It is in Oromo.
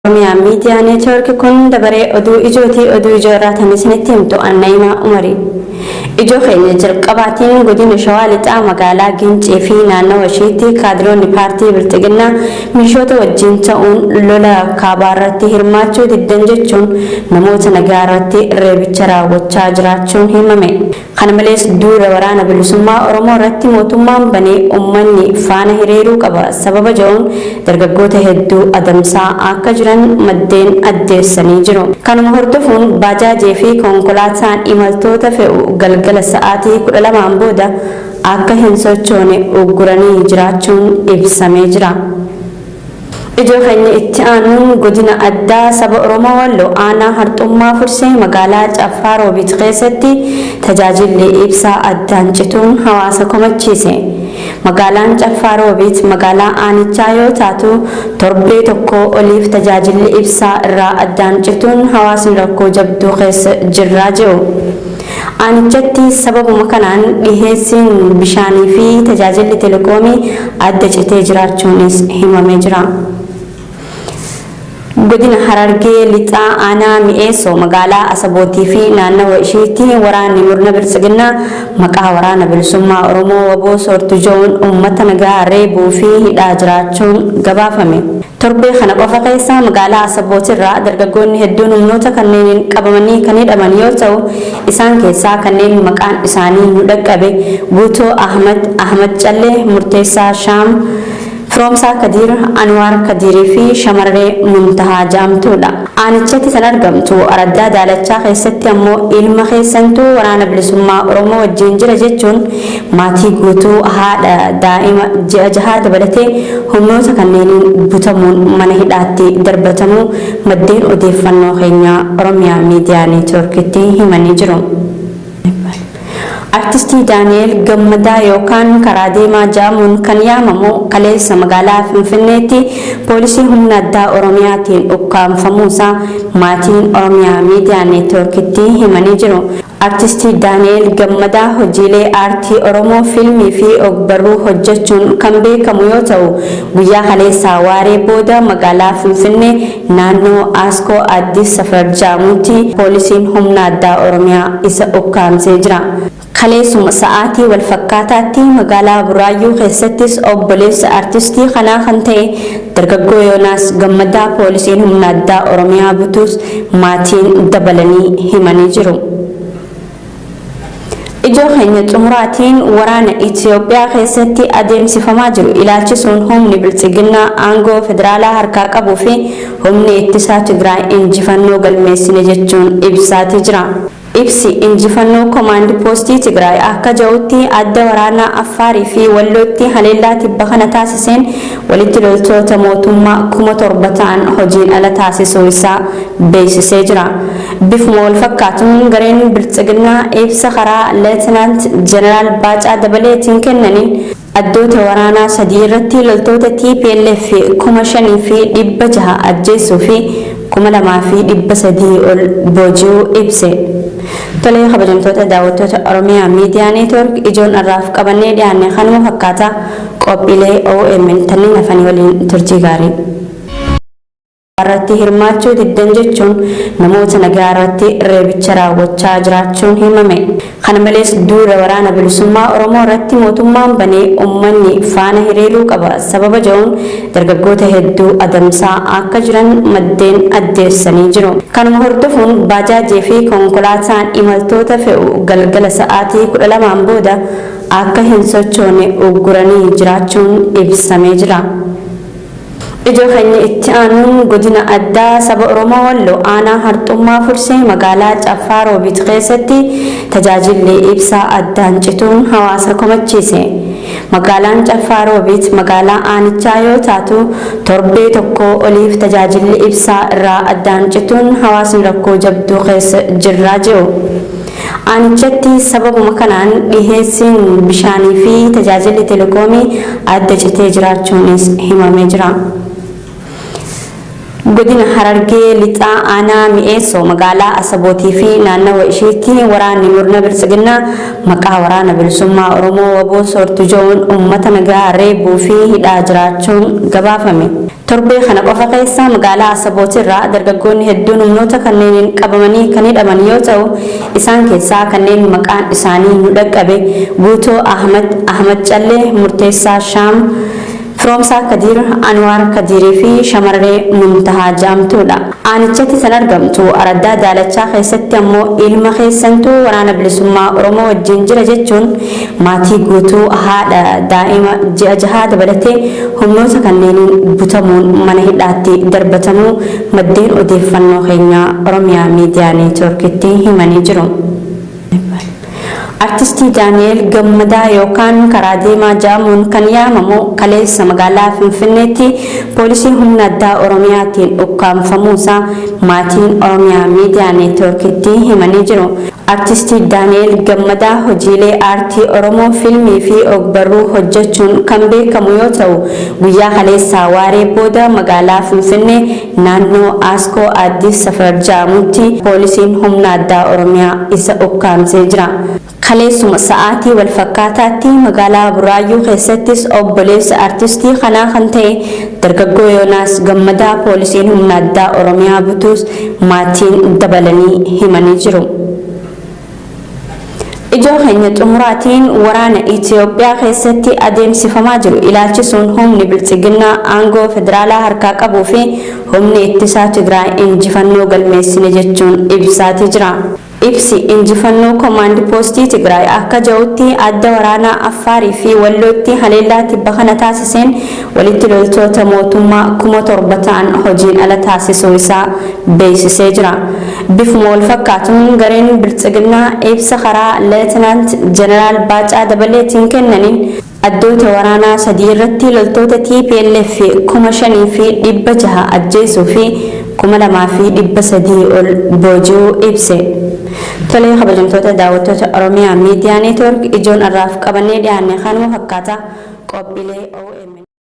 Oromiyaa Miidiyaa Neetwoork kun dabaree oduu ijooti. Oduu ijoo irraa tan isinitti himtu Annayimaa Umarii. Ijoo keenya jalqabaatiin godina Shawaa Lixaa magaalaa Gincii fi naannawa ishiitti kaadiroonni paartii Bilxiginnaa milishoota wajjin ta'uun lola kaabaa irratti hirmaachuu diddan jechuun namoota nagaa irratti reebicha raawwachaa jiraachuun himame. Kana malees duula waraana bilisummaa Oromoo irratti mootummaan bane ummanni faana hiriiruu qaba sababa ja'uun dargaggoota hedduu adamsaa akka jiran maddeen addeessanii jiru. Kanuma hordofuun baajaajii fi konkolaataan imaltoota fe'u galgala sa'aatii 12n booda akka hin sochoone ugguranii jiraachuun ibsamee jira. Ijoo keenya itti aanuun godina addaa saba Oromoo Walloo aanaa Harxummaa Fursee magaalaa Caffaa Roobiit keessatti tajaajilli ibsaa addaan cituun hawaasa komachiise. Magaalaan Caffaa Roobiit magaalaa aanichaa yoo taatu torbee tokkoo oliif tajaajilli ibsaa irraa addaan cituun hawaasni rakkoo jabduu keessa jirraa jiru. Aanichatti sababuma kanaan dhiheessiin bishaanii fi tajaajilli telekoomii adda citee jiraachuunis himamee jira. Godina Harargee Lixaa Aanaa Mi'eessoo magaalaa Asabootii fi naannawa ishiitti waraanni murna Biltsiginnaa maqaa Waraana Bilisummaa Oromoo wbo soortu ja'uun uummata nagaa reebuu fi hidhaa jiraachuun gabaafame. Torbee kana qofa keessa magaalaa Asaboot irraa dargaggoonni hedduun humnoota kanneeniin qabamanii kan hidhaman yoo ta'u, isaan keessaa kanneen maqaan isaanii nu dhaqqabe Guutoo Ahmad, Ahmad Callee, Murteessaa Shaam, Firoomsaa Kadiir, Anwaar Kadiirii fi shamarree Muntahaa ja'amtuudha. Aanichatti tan argamtu araddaa Daalachaa keessatti ammoo ilma keessantu Waraana Bilisummaa Oromoo wajjiin jira jechuun Maatii guutuu haadha daa'ima ji'a jahaa dabalatee humnoota kanneeniin butamuun mana hidhaatti darbatamuu maddeen odeeffannoo keenyaa Oromiyaa Miidiyaa Neetwoorkitti himanii jiru. Artistii Daani'eel Gammadaa yookaan karaa deemaa ja'amuun kan yaamamu kaleessa magaalaa Finfinneetti poolisii humna addaa Oromiyaatiin ukkaamfamuusaa maatiin Oromiyaa Miidiyaa Neetwoorkitti himanii jiru. Artisti Daani'eel Gammadaa hojiilee aartii Oromoo fiilmii fi ogbarruu hojjechuun kan beekamu yoo ta'u, guyyaa kaleessaa waaree booda magaalaa Finfinnee naannoo Aaskoo Addis Safar ja'amutti poolisiin humna addaa Oromiyaa isa ukkaamsee jira. Kaleessuma sa'aatii walfakkaataatti magaalaa Buraayyuu keessattis obboleessa artistii kanaa kan ta'e dargaggoo Yoonaas Gammadaa poolisiin humna addaa Oromiyaa butuus maatiin dabalanii himanii jiru. Ijoo keenya xumuraatiin waraana Itiyoophiyaa keessatti adeemsifamaa jiru ilaalchisuun humni Biltsiginnaa aangoo federaalaa harkaa qabuu fi humni ittisaa Tigraay injifannoo galmeessine jechuun ibsaatii jira. Ibsi injifannoo Komaand Poostii Tigraay akka ja'utti adda waraanaa Affaarii fi Wallootti haleellaa tibba kana taasiseen walitti loltoota mootummaa 7,000 ta'an hojiin ala taasisuu isaa beeksisee jira. Bifuma walfakkaatuun gareen Biltsiginnaa ibsa karaa Leetinaant Jeneraal Baacaa Dabaleetiin kennaniin addoota waraanaa 3 irratti loltoota tplf 5,600 ajjeessuu fi 2,300 ol booji'uu ibse. Tolee kabajamtoota daawwattoota Oromiyaa Miidiyaa Neetwoork ijoon har'aaf qabannee dhiyaanne kanuma fakkaata qophiilee OMN tanneen hafanii waliin turtii gaarii. irratti hirmaachuu diddan jechuun namoota nagaa irratti reebicha raawwachaa jiraachuun himame. Kana malees duula waraana bilisummaa Oromoo irratti mootummaan bane ummanni faana hiriiruu qaba sababa ja'uun dargaggoota hedduu adamsaa akka jiran maddeen addeessanii jiru. Kanuma hordofuun baajaajii fi konkolaataan imaltoota fe'u galgala sa'aatii 12n booda akka hin sochoone ugguranii jiraachuun ibsamee jira. Ijoo keenya itti aanuun godina addaa saba Oromoo Walloo aanaa Harxummaa Fursee magaalaa Caffaa Roobiit keessatti tajaajilli ibsaa addaan cituun hawaasa komachiise. Magaalaan Caffaa Roobiit magaalaa aanichaa yoo taatu torbee tokkoo oliif tajaajilli ibsaa irraa addaan cituun hawaasni rakkoo jabduu keessa jirraa jiru. Aanichatti sababuma kanaan dhiheessiin bishaanii fi tajaajilli telekoomii adda citee jiraachuunis himamee jira. Godina Harargee Lixaa Aanaa Mi'eessoo magaalaa Asabootii fi naannawa isheetti waraanni murna Biltsiginnaa maqaa Waraana Bilisummaa Oromoo wbo soortu ja'uun uummata nagaa reebuu fi hidhaa jiraachuun gabaafame. Torbee kana qofa keessa magaalaa Asaboot irraa dargaggoonni hedduun humnoota kanneeniin qabamanii kan hidhaman yoo ta'u, isaan keessaa kanneen maqaan isaanii nu dhaqqabe Guutoo Ahmad, Ahmad Callee, Murteessaa Shaam, Firoomsaa Kadiir, Anwaar Kadiirii fi shamarree Muntahaa ja'amtuudha. Aanichatti tan argamtu araddaa Daalachaa keessatti ammoo ilma keessantu Waraana Bilisummaa Oromoo wajjiin jira jechuun maatii guutuu haadha daa'ima ji'a jahaa dabalatee humnoota kanneeniin butamuun mana hidhaatti darbatamuu maddeen odeeffannoo keenyaa Oromiyaa Miidiyaa Neetwoorkitti himanii jiru. Artistii Daani'eel Gammadaa yookaan Karaa Deemaa ja'amuun kan yaamamu kaleessa magaalaa Finfinneetti poolisii humna addaa Oromiyaatiin ukkaamfamuusaa maatiin Oromiyaa Miidiyaa Neetwoorkitti himanii jiru. Artistii Daani'eel Gammadaa hojiilee aartii Oromoo fiilmii fi ogbarruu hojjechuun kan beekamu yoo ta'u, guyyaa kaleessaa waaree booda magaalaa Finfinnee Naannoo Aaskoo Aaddis Safar ja'amutti poolisiin humna addaa Oromiyaa isa ukkaamsee jira. Kaleessuma sa'aatii walfakkaataatti magaalaa Buraayyuu keessattis obboleessa artistii kanaa kan ta'e dargaggoo Yoonaas Gammadaa poolisiin humna addaa Oromiyaa butuus maatiin dabalanii himanii jiru. Ijoo keenya xumuraatiin waraana Itiyoophiyaa keessatti adeemsifamaa jiru ilaalchisuun humni Biltsiginnaa aangoo federaalaa harkaa qabuu fi humni ittisaa Tigraay injifannoo galmeessine jechuun ibsaatii jira. Ibsi injifannoo Komaand Poostii Tigraay akka ja'utti adda waraanaa Affaarii fi Wallootti haleellaa tibba kana taasiseen walitti loltoota mootummaa 7,000 ta'an hojiin ala taasisuu isaa beeksisee jira. Bifuma wal fakkaatuun gareen Biltsiginnaa ibsa karaa Leetinaant Jeneraal Baacaa Dabaleetiin kennaniin addoota waraanaa sadii irratti loltoota tplf 5,600 ajjeesuu fi 2,300 ol booji'uu ibse. Tolee kabajamtoota daawwattoota Oromiyaa Miidiyaa Neetwoork ijoon har'aaf qabannee dhiyaanne kanuma fakkaata. Qophiilee OMN.